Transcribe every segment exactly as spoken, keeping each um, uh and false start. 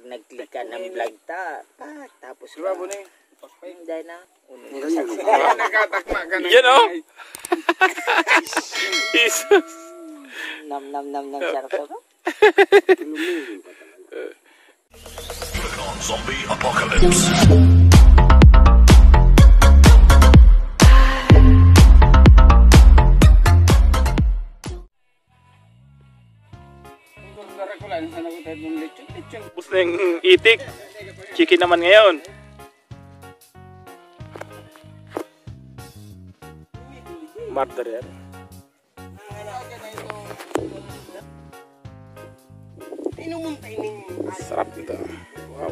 Nag-click ka ng vlog ta. Pa, tapos Di ba, ka. Buni? Hindi na. Nakatakma ka na. Yan, oh. Jesus. Nam, nam, nam, nam, sarap, sarap. Zombie Apocalypse. Ubus na yung itik. Chicken naman ngayon. Murder yan. Sarap nito. Wow.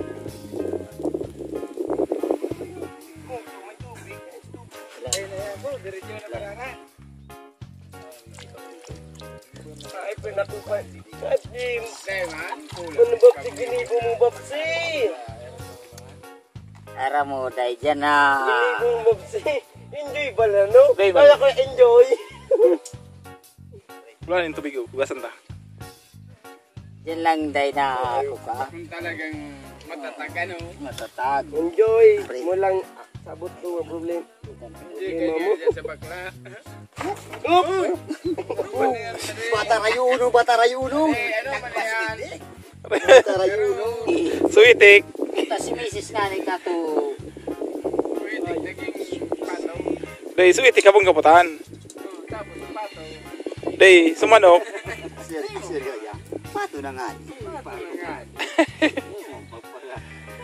Ay, pinakupa. Ay, Jim. Ano ba si ginibo mo, Babsi? Ara mo, dai dyan na. Ginibo mo, Babsi. Enjoy ba na, no? Enjoy ba? Kaya ko enjoy. Wala yung tubig, oh. Hugasan ta. Diyan lang, dai na ako ka. Kung talagang matatag, ano? Matatag. Enjoy. Mo lang, sabot ko ang problema. Hindi ka niya dyan sa bakla. Oop! Bata rayo uno, bata rayo uno. Eh, ano man yan? Bata rayo uno. Suitik. Kita si misis nga ni Kato. Dai, suitik ka pong kaputan. Dai, sumanok. Sir, sir, ya. Pato na nga.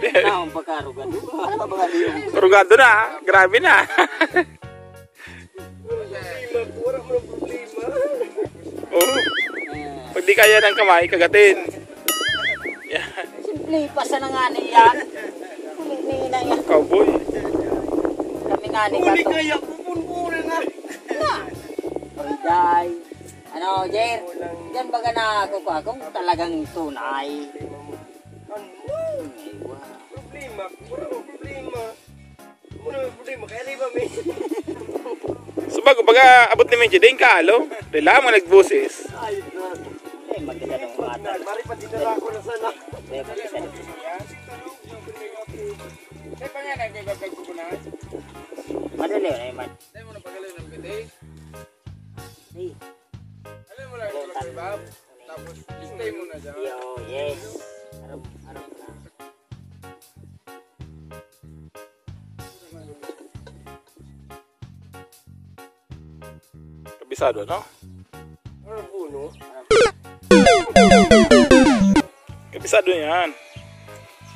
Naong pagkarugado. Ano ba ba yung Rugado na, grabe na. Problema, pura mo ng problema. Oo. Pag di kaya ng kamay, kagatin. Yan. Simple pa sa nangani yan. Kuminina yan. Cowboy. Kami nga ni Uli Kato. Kaya pupunpura na. Ay, ano, Jer? Diyan baga na ako pa kung talagang tunay. Ano? Problema, pura mo problema. Ano yung problema? Kaya di ba may... So bago, baga abot ni Medyo, dahil ka, alo? Dahil lang mga nagboses. Ayos na. Eh, magkita ng mga Mari pa dito na ako na sana. Eh, magkita ng Kaya pa nga, nagkakagkukunan. Madali, eh, man. Dahil mo napagalaw ng bitin. Hey, Alam mo lang yung kay Bob. Tapos, stay mo na dyan. yo, yes. Aram, aram na. Kabisado, no? Ano puno? Kabisado yan.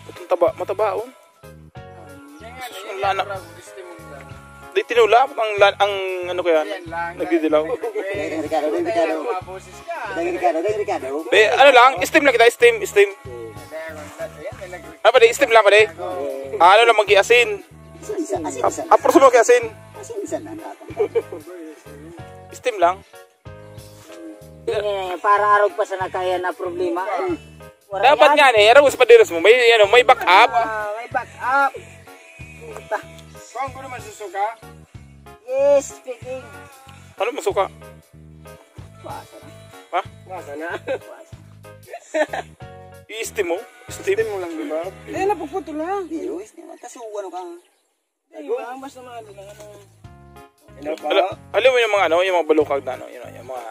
Itong taba, mataba, oh. Wala na. Di tinula, ang, la- ang ano ko yan, nagdidilaw. Dahil Ricardo, dahil Ricardo. Dahil Ricardo, dahil Ricardo. Be, ano lang, steam lang kita, steam, steam. Ano pa, di, steam lang pa, di? Ah, ano lang, mag-iasin. Asin, asin, asin. Apro sa mga asin. Asin, asin, ano ako. Steam lang. Eh, para arog pa sa nakaya na problema. Eh, wala Dapat yan. Nga, eh, aram mo sa padiras mo, may, ano, may backup. Ah, may backup. Puta. Kung ko naman susuka, Yes, speaking. Ano mo suka? Basa na. Ha? Masa na. Basa. I-steam mo? Steam mo lang, di ba? Eh, napuputol na. Di, uwis naman. Kaso ano ka? Di ba? Basta mga ano lang, ano. Ano pa? Alam, alam mo yung mga ano, yung mga balukag na ano, yun, yung mga,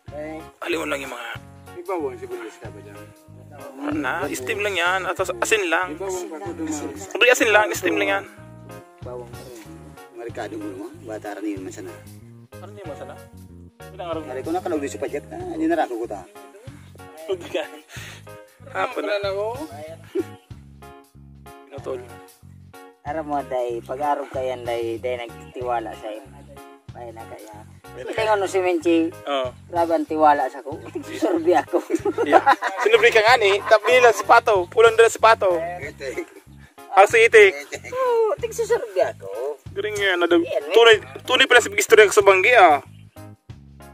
Eh, alam mo lang yung mga, may bawang sibuyas ka ba dyan? na, steam lang yan, at as- asin lang. May bawang pa ko doon na. Sabi, asin lang, steam lang yan. Bawang. Marikado mo naman. Bata rin yun, masana. Ano yung masana? Pinangarap Pare ko na kalawin sa pajak na. Hindi na rako ko ta. Hapon na. Pinutol. Aram mo, day, pag-arog ka yan, day, day nagtitiwala sa'yo. Ay, na kaya. Hindi nga no si Menchi, Oh. Grabe ang tiwala sa ko. Tigsusurbi ako. Yeah. Sinubli ka nga ni, tapos nila sapato, pulang dala sapato. Ang si itik. Oo, tigsusurbi ako. Galing nga na daw. Tunay, tunay pala sa istorya sa banggi ah.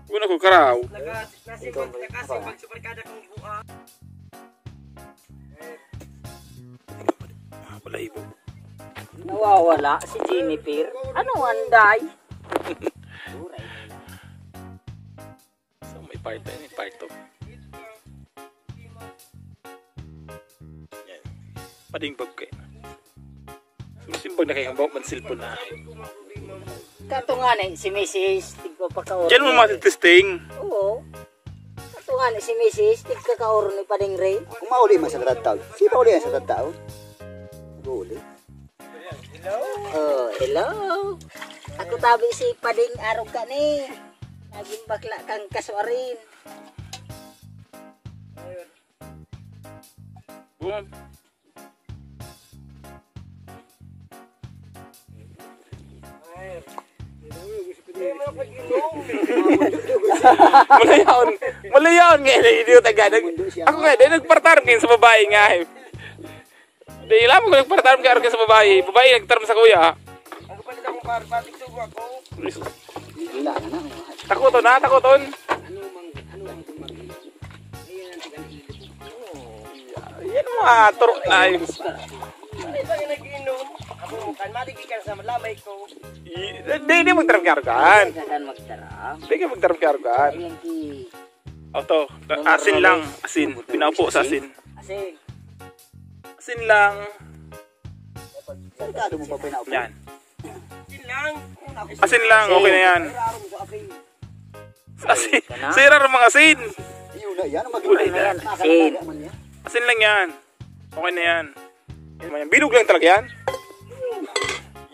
Una ko karaw. Naka, nasimbag, nakasimba sa barkada kong buha. Ah, pala ibo. Nawawala si Jennifer. Ano, anday? So, may part one, may part two. Pading bag kayo. Simbag na kayo, ang bawat man cellphone na. Kato nga ni, si misis, tigpapakaon. Diyan mo matitesting. Oo. Kato nga ni, si misis, tigkakaon ni Pading Ray. Kung mauli man sa tattao, si mauli yan sa tattao. Mauli. Oh, hello. Ako tabi si Pading Arog ka ni. Naging bakla kang kaswarin. Boom. Malayaon. Malayaon nga na idiot ang ganag. Ako nga, di nagpartar ngayon sa babae nga eh. Di alam ko nagpartar ka sa babae. Babae nagtarm sa kuya. Takoton na, takoton. Yan mga turok tayo. Ano ba yung nag-iinom? Ako, kan maligi ka sa malamay ko. Hindi, hindi magtarap ka arugan. Saan magtara? Hindi ka magtarap ka arugan. Ayan ki. Oto, asin lang, asin. Pinaupo sa asin. Asin. Asin lang. Delikado mo pa pinaupo. Yan. Yun lang. Asin lang, okay na yan. Asin. Sira ng mga asin. Yun na yan. Ang Uli magiging na. Asin. Asin lang yan. Okay na yan. Yan man yan. Bilog lang talaga yan.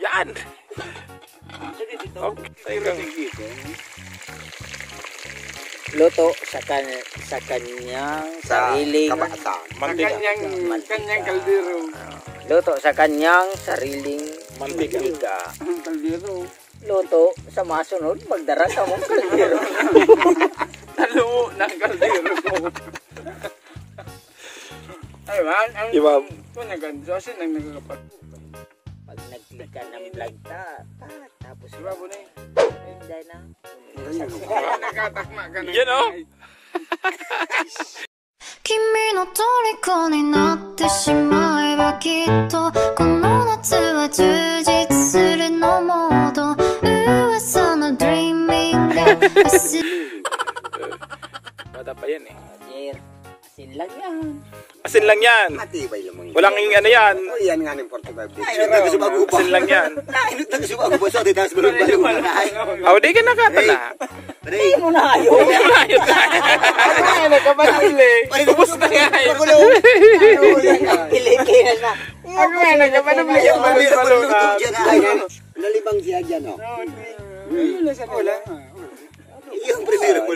Yan. Okay. Ayun lang. Luto sa kan sa kanyang Sa sariling kabaasan. Mantika. Kanyang, kanyang kaldero. Luto sa kanyang sariling Mantika. mantika. Ang kaldero. Luto sa masunod, magdara ka mong kaldero. Taluo ng kaldero. Ay, man. Ang Imam. Kung nagkanto, asin ang nagkakapag. Pag nag-click ka ng vlog ta, ta tapos Diba po na eh? Hindi na. Nagkatakma ka na. Yan, oh. 君の虜になってしまえばきっとこの夏は充実するのモード Ooh, it's on a dreaming girl. Bata pa yan eh. Jer, asin lang yan. Asin lang yan. Matibay lang mga Walang ano yan. O yan nga ng forty-five days. Yung taga-subago pa. Asin lang yan. Ay, yung taga-subago pa. So, di tayo subago pa. Aw, di ka nakatala. Pre, Mo na ayaw. Ay, nagkapanuli. Ubus na yan. Pagulo. Pilitin na. Ako nga, nagkapanuli. Yung mga nagpagluto dyan, ay. Nalibang siya dyan, oh. Yun, nasa wala. Yung primero po.